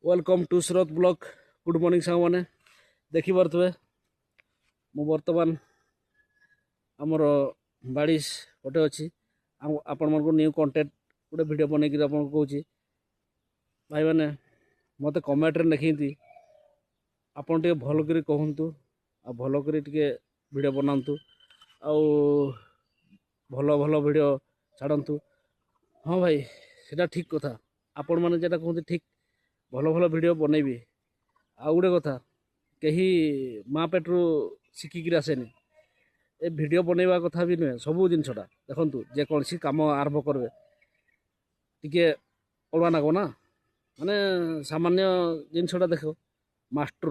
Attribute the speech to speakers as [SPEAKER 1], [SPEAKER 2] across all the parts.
[SPEAKER 1] Welcome to Surat blog. Good morning ସାଙ୍ଗମାନେ, ଦେଖିପାରୁଥିବେ ମୁଁ ବର୍ତ୍ତମାନ ଆମର ବାଡ଼ି ଗୋଟେ ଅଛି। ଆପଣମାନଙ୍କୁ ନ୍ୟୁ କଣ୍ଟେଣ୍ଟ ଗୋଟେ ଭିଡ଼ିଓ ବନେଇକିରି ଆପଣଙ୍କୁ କହୁଛି। ଭାଇମାନେ ମୋତେ କମେଣ୍ଟରେ ଲେଖିନ୍ତି, ଆପଣ ଟିକେ ଭଲ କରି କୁହନ୍ତୁ ଆଉ ଭଲ କରି ଟିକେ ଭିଡ଼ିଓ ବନାନ୍ତୁ ଆଉ ଭଲ ଭଲ ଭିଡ଼ିଓ ଛାଡ଼ନ୍ତୁ। ହଁ ଭାଇ, ସେଇଟା ଠିକ୍ କଥା, ଆପଣମାନେ ଯେଟା କୁହନ୍ତି ଠିକ୍, ଭଲ ଭଲ ଭିଡ଼ିଓ ବନେଇବି। ଆଉ ଗୋଟେ କଥା, କେହି ମା' ପେଟରୁ ଶିଖିକିରି ଆସେନି ଏ ଭିଡ଼ିଓ ବନେଇବା କଥା ବି ନୁହେଁ। ସବୁ ଜିନିଷଟା ଦେଖନ୍ତୁ, ଯେକୌଣସି କାମ ଆରମ୍ଭ କରିବେ ଟିକେ ଅଡ଼ୁଆ ନାଗବ ନା। ମାନେ ସାମାନ୍ୟ ଜିନିଷଟା ଦେଖ, ମାଷ୍ଟର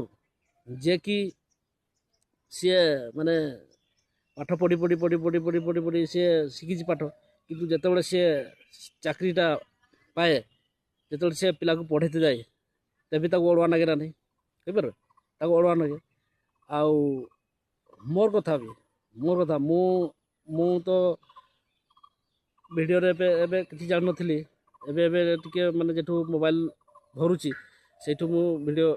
[SPEAKER 1] ଯିଏକି ସିଏ ମାନେ ପାଠ ପଢ଼ି ପଢ଼ି ପଢ଼ି ପଢ଼ି ପଢ଼ି ପଢ଼ି ପଢ଼ି ସିଏ ଶିଖିଛି ପାଠ, କିନ୍ତୁ ଯେତେବେଳେ ସିଏ ଚାକିରିଟା ପାଏ, ଯେତେବେଳେ ସିଏ ପିଲାକୁ ପଢ଼େଇତେ ଯାଏ, ତେବେ ତାକୁ ଅଡ଼ୁଆ ନାଗେ ନା ନାହିଁ? କହିପାରିବେ, ତାକୁ ଅଡ଼ୁଆ ନାଗେ। ଆଉ ମୋର କଥା ବି, ମୋର କଥା, ମୁଁ ତ ଭିଡ଼ିଓରେ ଏବେ ଏବେ କିଛି ଜାଣିନଥିଲି। ଏବେ ଏବେ ଟିକେ ମାନେ ଯେଠୁ ମୋବାଇଲ ଧରୁଛି, ସେଇଠୁ ମୁଁ ଭିଡ଼ିଓ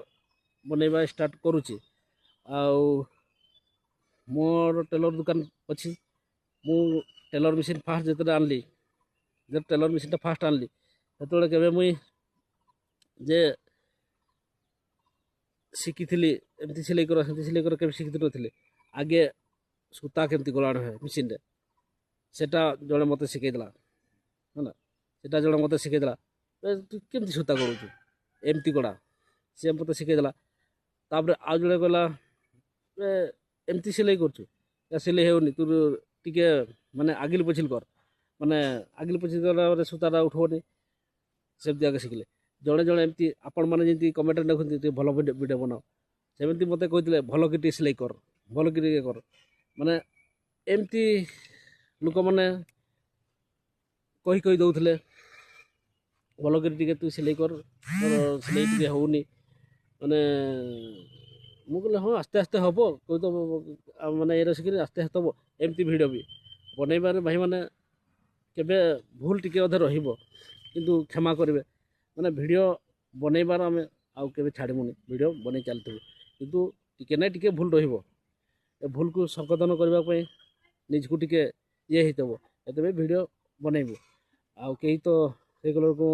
[SPEAKER 1] ବନେଇବା ଷ୍ଟାର୍ଟ କରୁଛି। ଆଉ ମୋର ଟେଲର ଦୋକାନ ଅଛି। ମୁଁ ଟେଲର ମେସିନ୍ ଫାଷ୍ଟ ଯେତେବେଳେ ଆଣିଲି, ଯେତେବେଳେ ଟେଲର ମେସିନ୍ଟା ଫାଷ୍ଟ ଆଣିଲି, ସେତେବେଳେ କେବେ ମୁଇଁ ଯେ ଶିଖିଥିଲି ଏମିତି ସିଲେଇ କର ସେମିତି ସିଲେଇ କର, କେବେ ଶିଖି ନଥିଲି। ଆଗେ ସୂତା କେମିତି ଗଳାଣ ହୁଏ ମେସିନ୍ରେ, ସେଟା ଜଣେ ମୋତେ ଶିଖେଇଦେଲା। ହେଲା, ସେଟା ଜଣେ ମୋତେ ଶିଖେଇଦେଲା, ତୁ କେମିତି ସୂତା ଗଳୁଛୁ, ଏମିତି ଗଳା, ସିଏ ମୋତେ ଶିଖେଇଦେଲା। ତାପରେ ଆଉ ଜଣେ କହିଲା, ଏମିତି ସିଲେଇ କରୁଛୁ, ସିଲେଇ ହେଉନି, ତୁ ଟିକେ ମାନେ ଆଗିଲି ପଛିଲି କର, ମାନେ ଆଗିଲି ପଛିଲି କଲା ପରେ ସୂତାଟା ଉଠବନି, ସେମିତି ଆଗେ ଶିଖିଲେ। ଜଣେ ଜଣେ ଏମିତି ଆପଣମାନେ ଯେମିତି କମେଣ୍ଟରେ ଦେଖନ୍ତି ଟିକେ ଭଲ ଭିଡ଼ିଓ ବନାଅ, ସେମିତି ମୋତେ କହିଥିଲେ ଭଲ କି ଟିକେ ସିଲେଇ କର, ଭଲ କି ଟିକେ କର। ମାନେ ଏମିତି ଲୋକମାନେ କହି କହି ଦେଉଥିଲେ, ଭଲ କରି ଟିକେ ତୁ ସିଲେଇ କର, ତୋର ସିଲେଇ ଟିକେ ହେଉନି। ମାନେ ମୁଁ କହିଲି ହଁ ଆସ୍ତେ ଆସ୍ତେ ହେବ, ତ ମାନେ ଏଇଟା ଶିଖିଲି ଆସ୍ତେ ଆସ୍ତେ ହେବ। ଏମିତି ଭିଡ଼ିଓ ବି ବନେଇବାରେ ଭାଇମାନେ କେବେ ଭୁଲ ଟିକେ ଅଧେ ରହିବ, କିନ୍ତୁ କ୍ଷମା କରିବେ। ମାନେ ଭିଡ଼ିଓ ବନେଇବାର ଆମେ ଆଉ କେବେ ଛାଡ଼ିବୁନି, ଭିଡ଼ିଓ ବନେଇ ଚାଲିଥିବୁ, କିନ୍ତୁ ଟିକେ ନା ଟିକେ ଭୁଲ ରହିବ। ଏ ଭୁଲକୁ ସଂଶୋଧନ କରିବା ପାଇଁ ନିଜକୁ ଟିକେ ଇଏ ହେଇଥିବ, ଏଥିପାଇଁ ଭିଡ଼ିଓ ବନେଇବୁ। ଆଉ କେହି ତ ସେଗୁଡ଼ାକୁ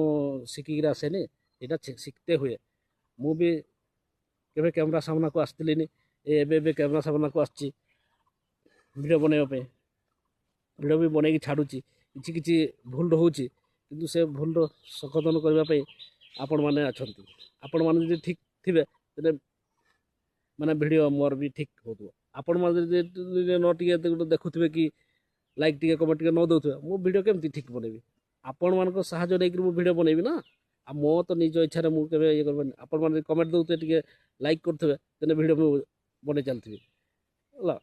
[SPEAKER 1] ଶିଖିକିରି ଆସେନି, ଏଇଟା ଶିଖିତେ ହୁଏ। ମୁଁ ବି କେବେ କ୍ୟାମେରା ସାମ୍ନାକୁ ଆସିଥିଲିନି, ଏ ଏବେ ଏବେ କ୍ୟାମେରା ସାମ୍ନାକୁ ଆସିଛି ଭିଡ଼ିଓ ବନେଇବା ପାଇଁ। ଭିଡ଼ିଓ ବି ବନେଇକି ଛାଡ଼ୁଛି, କିଛି କିଛି ଭୁଲ ରହୁଛି, କିନ୍ତୁ ସେ ଭୁଲର ସଂଶୋଧନ କରିବା ପାଇଁ ଆପଣମାନେ ଅଛନ୍ତି। ଆପଣମାନେ ଯଦି ଠିକ୍ ଥିବେ ତେବେ ମାନେ ଭିଡ଼ିଓ ମୋର ବି ଠିକ୍ ହେଉଥିବ। ଆପଣମାନେ ଯଦି ନ ଟିକେ ଦେଖୁଥିବେ କି ଲାଇକ୍ ଟିକେ କମେଣ୍ଟ ଟିକେ ନ ଦେଉଥିବେ, ମୁଁ ଭିଡ଼ିଓ କେମିତି ଠିକ୍ ବନେଇବି? ଆପଣମାନଙ୍କ ସାହାଯ୍ୟ ନେଇକରି ମୁଁ ଭିଡ଼ିଓ ବନେଇବି ନା, ଆଉ ମୋ ତ ନିଜ ଇଚ୍ଛାରେ ମୁଁ କେବେ ଇଏ କରିବିନି। ଆପଣମାନେ ଯଦି କମେଣ୍ଟ ଦେଉଥିବେ, ଟିକେ ଲାଇକ୍ କରୁଥିବେ, ତେବେ ଭିଡ଼ିଓ ମୁଁ ବନେଇ ଚାଲିଥିବି। ହେଲା,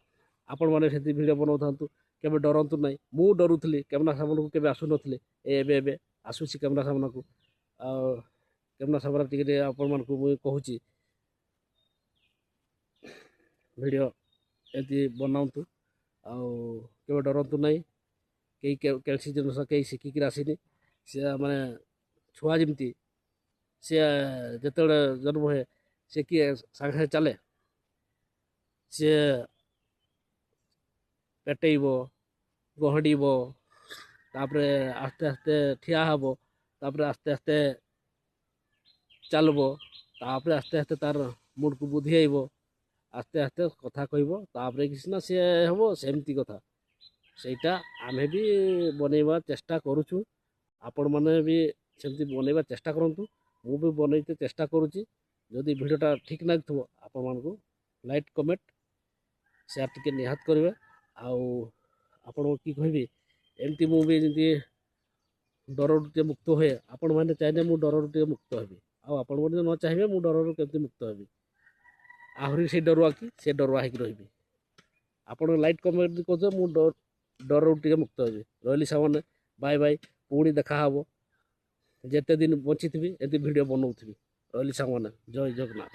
[SPEAKER 1] ଆପଣମାନେ ସେମିତି ଭିଡ଼ିଓ ବନାଉଥାନ୍ତୁ, କେବେ ଡରନ୍ତୁ ନାହିଁ। ମୁଁ ଡରୁଥିଲି, କ୍ୟାମେରା ସାମ୍ନାକୁ କେବେ ଆସୁନଥିଲି, ଏବେ ଏବେ ଆସୁଛି କ୍ୟାମେରା ସାମ୍ନାକୁ। ଆଉ କ୍ୟାମେରା ସାମ୍ନାରେ ଟିକେ ଟିକେ ଆପଣମାନଙ୍କୁ ମୁଁ କହୁଛି, ଭିଡ଼ିଓ ଏମିତି ବନାନ୍ତୁ ଆଉ କେବେ ଡରନ୍ତୁ ନାହିଁ। କେହି କୌଣସି ଜିନିଷ କେହି ଶିଖିକିରି ଆସିନି। ସେ ମାନେ ଛୁଆ ଯେମିତି, ସିଏ ଯେତେବେଳେ ଜନ୍ମ ହୁଏ, ସେ କିଏ ସାଙ୍ଗେ ସାଙ୍ଗେ ଚାଲେ? ସିଏ ପେଟେଇବ, ଗହଡ଼ିବ, ତାପରେ ଆସ୍ତେ ଆସ୍ତେ ଠିଆ ହେବ, ତାପରେ ଆସ୍ତେ ଆସ୍ତେ ଚାଲିବ, ତାପରେ ଆସ୍ତେ ଆସ୍ତେ ତାର ମୁଣ୍ଡକୁ ବୁଦ୍ଧି ଆଇବ, ଆସ୍ତେ ଆସ୍ତେ କଥା କହିବ, ତାପରେ କିଛି ନା ସିଏ ହେବ। ସେମିତି କଥା ସେଇଟା ଆମେ ବି ବନେଇବା ଚେଷ୍ଟା କରୁଛୁ, ଆପଣମାନେ ବି ସେମିତି ବନେଇବା ଚେଷ୍ଟା କରନ୍ତୁ। ମୁଁ ବି ବନେଇତେ ଚେଷ୍ଟା କରୁଛି। ଯଦି ଭିଡ଼ିଓଟା ଠିକ୍ ଲାଗୁଥିବ ଆପଣମାନଙ୍କୁ, ଲାଇକ୍ କମେଣ୍ଟ ସେୟାର ଟିକେ ନିହାତି କରିବେ। ଆଉ ଆପଣଙ୍କୁ କି କହିବି, ଏମିତି ମୁଁ ବି ଯେମିତି ଡରରୁ ଟିକେ ମୁକ୍ତ ହୁଏ, ଆପଣମାନେ ଚାହିଁଲେ ମୁଁ ଡରରୁ ଟିକେ ମୁକ୍ତ ହେବି, ଆଉ ଆପଣମାନେ ଯଦି ନ ଚାହିଁବେ ମୁଁ ଡରରୁ କେମିତି ମୁକ୍ତ ହେବି? ଆହୁରି ସେ ଡରୁଆ କି ସେ ଡରୁଆ ହେଇକି ରହିବି। ଆପଣ ଲାଇକ୍ କମେଣ୍ଟ କରୁଥିବେ, ମୁଁ ଡରରୁ ଟିକେ ମୁକ୍ତ ହେବି। ରହିଲି ସାଙ୍ଗମାନେ, ବାଏ ବାଏ, ପୁଣି ଦେଖାହେବ। ଯେତେ ଦିନ ବଞ୍ଚିଥିବି ଏମିତି ଭିଡ଼ିଓ ବନାଉଥିବି। ରହିଲି ସାଙ୍ଗମାନେ, ଜୟ ଜଗନ୍ନାଥ।